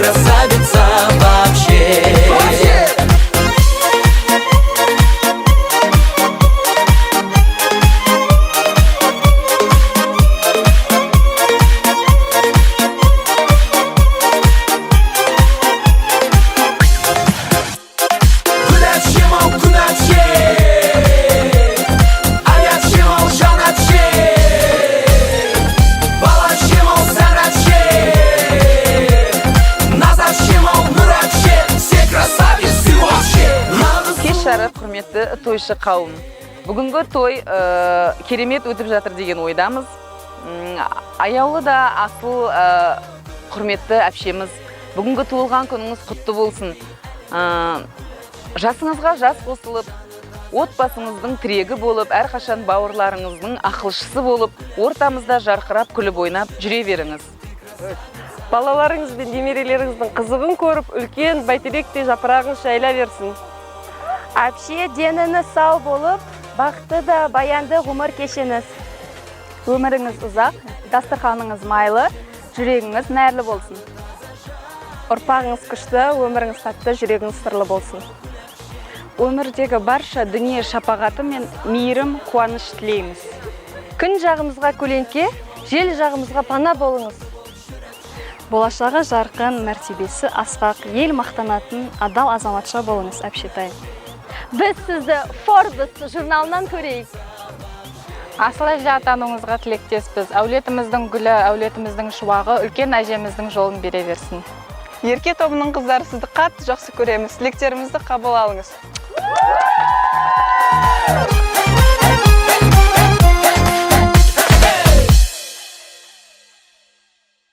Красавица вообще. Гүл әпшем ау, күн әпше, ай әпшем ау, жан әпше, бала әпшем ау, сән әпше, наз әпшем ау, нұр әпше, все красавицы вообще. Нағыз Кеш жарық, құрметті тойшы қауым! Бүгінгі той керемет өтіп жатыр деген ойдамыз. Аяулы да асыл құрметті әпшеміз, бүгінгі туылған күніңіз құтты болсын! Жасыңызға жас қосылып, отбасыңыздың тірегі болып, әрқашан бауырларыңыздың ақылшысы болып, ортамызда жарқырап күліп ойнап жүре беріңіз. Балаларыңыз бен немерелеріңіздің қызығын көріп, үлкен бәйтеректей жапырағыңыз жайыла берсін. Әпше, деніңіз сау болып, бақытты да баянды ғұмыр кешіңіз. Өміріңіз ұзақ, дастарханыңыз майлы, жүрегіңіз нәрлі болсын. Ұрпағыңыз күшті, өміріңіз тәтті, жүрегіңіз сырлы болсын. Өмірдегі барша дүние шапағаты мен мейірім, қуаныш тілейміз. Күн жағымызға көлеңке, жел жағымызға пана болыңыз. Болашағы жарқын, мәртебесі асқақ, ел мақтанатын адал азаматша болыңыз, әпшетай. Біз сізді Forbes журналынан көрейік. Асыл әже атануыңызға тілектеспіз. Әулетіміздің гүлі, әулетіміздің шуағы, үлкен әжеміздің жолын бере берсін. Ерке тобының қыздары сізді қатты жақсы көреміз. Тілектерімізді қабыл алыңыз.